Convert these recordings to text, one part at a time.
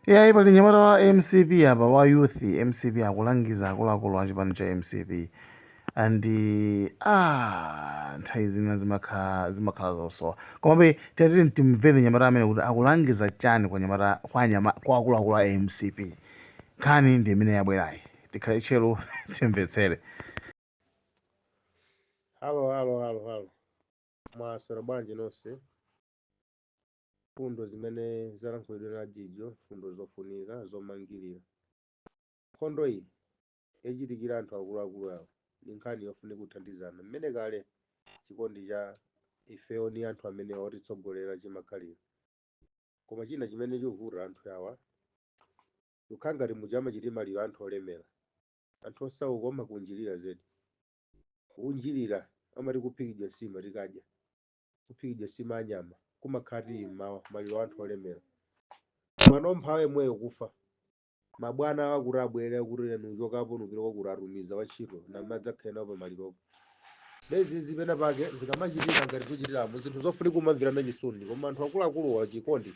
Iyayi, pali nyamata wa MCP apa, wa youth MCP, akulangiza akuluakulu a chipani cha MCP and nthawi zina zimakhala zosowa, komabe tiyatiti timvere nyamata amene kuti akulangiza chani kwa nyamata kwa nyama kwa akuluakulu a MCP. Nkhani ndi imene yabwerayi, tikhale tcheru timvetsere. Hello, hello, hello, hello. Mwaswera bwanji nonse? Fundo zimene zalankhulidwa na Jijo, fundo zofunika zomangirira. Nkhondo iyi yachitikira anthu akuluakulu awo ndi nkhani yofunika kuthandizana. Mmene kale chikondi cha ifeyo ni anthu amene otitsogolera chimakhalira. Koma china chimene chikuvuta anthu awa, kukhala ngati muja amachitira maliro anthu olemera. Anthu osauka amakunjirira zedi. Kunjirira amati kuphikidwa nsima tikadya. Kuphikidwa nsima ya nyama kumakhala tili mmawa maliro anthu olemera. Mwana omphawi yemweyo kufa. Mabwana awo akuti abwere kuti enu uchokapo nupita kwakuti atumiza wantchito namene adzakhale nawo pamaliropo. Lezi pena pake zikamachitika ngati kuchitiramo zinthu zofunika kumamvirana chisoni, koma anthu akuluakuluwa chikondi,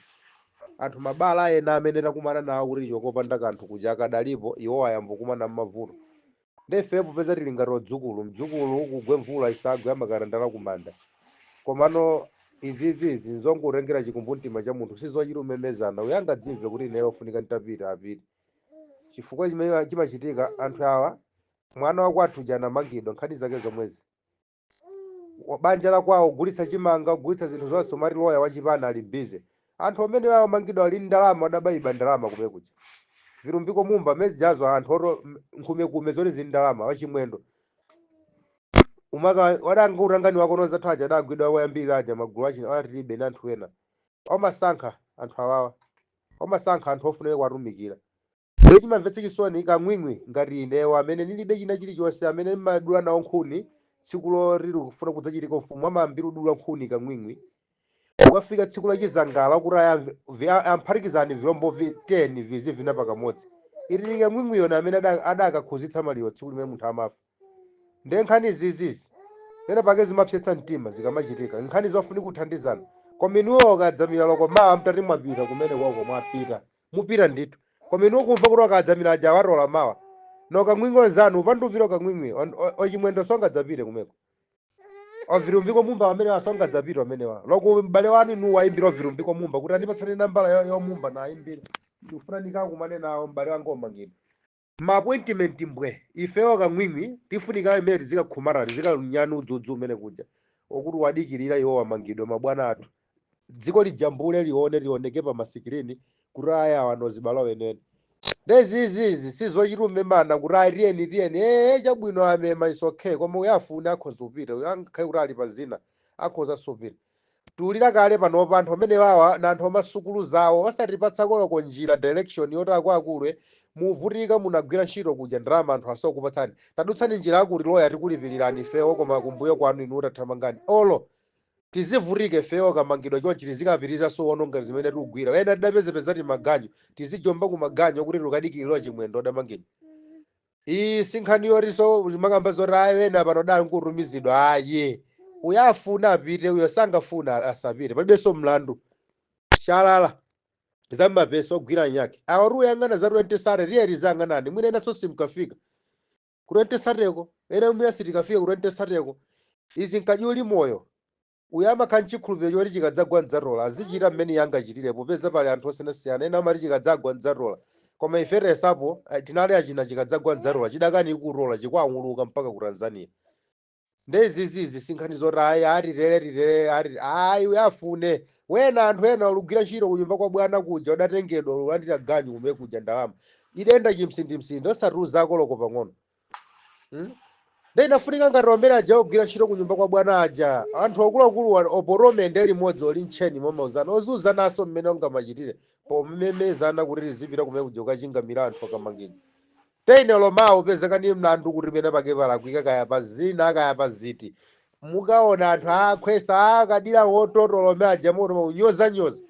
anthu mabala ena amene takumana nawo kuti chokopanda kanthu kuja akadalipo, iwo ayambokumana m'mavuto. Ndefe popeza tili ngati odzukulu, mdzukulu kugwe mvula isagwe amakarandala kumanda. Komano izizizi nzongotengera chikumbumtima cha munthu, sizochita umemezana. Uyo angadzimve kuti ineyo ofunika ntapita, apite. Chifukwa chimene chimachitika, anthu awa, mwana wa kwathu uja anamangidwa nkhani zake zomwezi. Banja la kwawo kugulitsa chimanga, kugulitsa zinthu zonse, umati loya wachipani ali busy. Anthu amene awo amangidwa ali ndalama, adabayiba ndalama kumene kuja. Vilumbiko Mumba mezijazo, anthu oto nkhumekume zoti zili ndalama, wachimwendo umaka wadanga utangani wako nonza athu aja adagwidwa woyambirira aja, magulu achina atilibe ndi anthu ena omasankha anthu awawa, omasankha anthu ofunika kuwatumikira. Lero chimamvetsa chisoni, kang'wing'wi ngati inewo amene ndilibe china chilichonse, amene ndimadula nawo nkhuni tsiku loti likufuna kudzachitika ufumu, amayambira kudula nkhuni kang'wing'wi. Ukafika tsiku lachizangala kuti amphatikizani vilombo 10 vizivina pakamodzi, ili kang'wing'wi yona amene adakakhuzitsa maliro tsiku limene munthu amafa. Ndiye nkhani izizizi pena pake zimapsetsa mtima zikamachitika, nkhani zofunika kuthandizana. Koma inuwo akadzamira loko mawa mtati mwapita kumene kwako, mwapita, mupita ndithu. Koma inuwo kumva kuti akadzamira aja awatola mawa, no kang'wing'wi onzanu upandupira kang'wing'wi ochimwendo songadzapite kumeko, ovilumbiko Mumba amene asongadzapita amenewa loko m'bale wanu inu wayimbira ovilumbiko Mumba kuti andipatsane nambala yomumba nayimbira, ndikufuna ndikakumane nawo m'bale wanga omangidwa. Ma appointment mbwe. Ifewo kang'wing'wi tifunika imene tizikakhumata, tizikanyana udzudzu umene kuja okuti wadikirira iwo wamangidwa. Mabwana athu, dziko lijambule, lione, lioneke pa masikirini kuti aya awano zibalo wenene. Ndezizizi sizochita umemana kuti ayi, tiyeni, tiyeni, chabwino, amema is okay. Koma uyo afune akhoza kupita, uyo angakhale kuti ali pa zina akhoza sopita. Tiulira kale panopa anthu amene wawa na anthu amasukulu zawo osatipatsa koloko njira, direction yoti akuluakulu muvutika, munagwira ntchito kuja ndalama anthu asakupatsani, tadutsani njira akuti loya tikulipilirani ifewo, koma kumbuyo kwanu inu utathamangani olo tizivutike ifewo kamangidwa chonchi, tizikapitiriza wononga zimene tikugwira. Ena tidapezepeza ti maganyu, tizijomba ku maganyu okuti tikadikirira chimwendo odamangidwa. Iyi si nkhani yotinso makamba zoti ayi, ena pano dali nkutumizidwa. Ayi, uyo afuna apite, uyo sangafuna asapite, palibenso mlandu. Shalala zam'mapesi ogwira nyake awa tiyang'ana za 20 sate, tiye tizang'anani. Mwina enanso simkafika ku 20 sateko, ena mwina sitikafika ku 20 sateko. Izi nkajuli moyo, uyo amakhala mchikhulupiriro choti chikadzagwa mdzatola, azichita mmene iye angachitire, popeza pali anthu osiyanasiyana. Ena amati chikadzagwa mdzatola, koma ife tesapo tinali achina chikadzagwa mdzatola, chidakani kutola chikwawuluka mpaka ku Tanzania. Ndezizizi si nkhani zoti ayi, atitere, titere, ati ayi, uyo afune wena. Anthu ena olugwira ntchito kunyumba kwa bwana kuja udatengedwa ulandira ganyu kumene kuja, ndalama idenda chimsindimsindi, osatiuzako loko pang'ono, Nde inafunika ngati omene aja ogwira ntchito kunyumba kwa bwana aja, anthu akuluakulu oporomende limodzi oli mtcheni momauzana, oziuzananso mmene ongamachitire pomemezana kuti tizipita kumene kuja kukachingamira anthu akamangidwa. Teine lomawo upezeka ndi mlandu kuti pena pake palakwika, kaya pa zina kaya pa ziti, mukaona anthu akhwesa akadira wototola omwe aja moto unyozanyoza.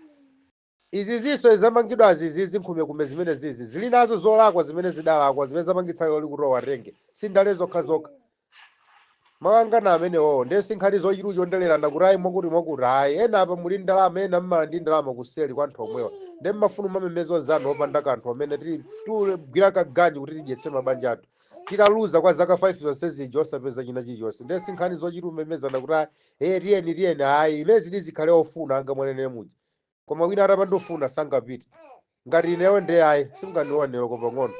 Izi zinso zamangidwa azizi, nkhumekume zimene zizi zili nazo zolakwa zimene zidalakwa zimene zapangitsa lero likuti watenge, si ndale zokha zokha. Makangana amenewowo ndiye si nkhani zochita kuchondelerana kuti ayi mwakuti mwakuti ayi. Ena apa muli ndalama, ena mmala ndi ndalama kuseli kwa anthu omwewa. Ndiye mmafuna kumamemeza anzanu opanda kanthu amene tili tikugwira kaganyu kuti tidyetse mabanja athu. Titaluza kwa zaka 5 zonse zija osapeza china chilichonse. Ndiye si nkhani zochita kumemezana kuti ayi, eh tiyeni tiyeni ayi. Imene zili zikhale ofuna anga mwanenere muja. Koma wina atapanda kufuna sangapite. Ngati ineyo ndiye ayi, simungandionere pang'ono.